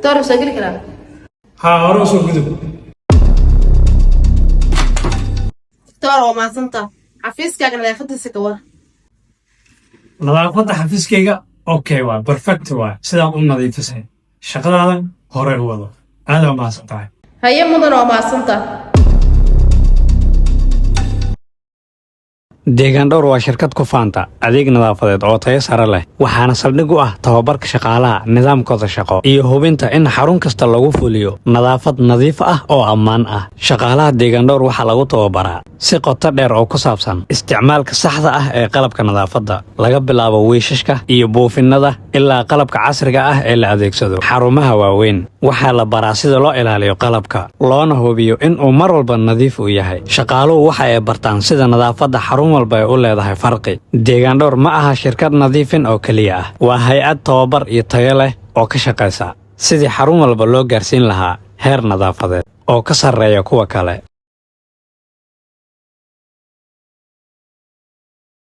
Doctor, soo geli karaa? Haa, hore usoo gudub. Doctor, waa mahadsanta. Xafiiskaaga nadaafadiisa ka war? Nadaafadda xafiiskayga okay, waa perfect, waa sidaan u nadiifisay. Shaqadaada hore u wado, aad mahadsan tahay. Haye mudan, waa mahadsanta. Deegaan Dhowr waa shirkad ku faanta adeeg nadaafadeed oo tayo sare leh, waxaana saldhig u ah tababarka shaqaalaha, nidaamkooda shaqo iyo hubinta in xarun kasta lagu fuliyo nadaafad nadiif ah oo ammaan ah. Shaqaalaha Deegaan Dhowr waxaa lagu tababaraa si qoto dheer oo ku saabsan isticmaalka saxda ah ee qalabka nadaafadda, laga bilaabo wiishashka iyo buufinnada ilaa qalabka casriga ah ee la adeegsado xarumaha waaweyn. Waxaa la baraa sida loo ilaaliyo qalabka, loona hubiyo in uu mar walba nadiif u yahay. Shaqaaluhu waxa ay bartaan sida nadaafadda xarun walba ay u leedahay farqi. Deegaan Dhowr ma aha shirkad nadiifin oo keliya ah, waa hay'ad tababar iyo tayo leh oo ka shaqaysa sidii xarun walba loo gaarsiin lahaa heer nadaafadeed oo ka sarreeya kuwa kale.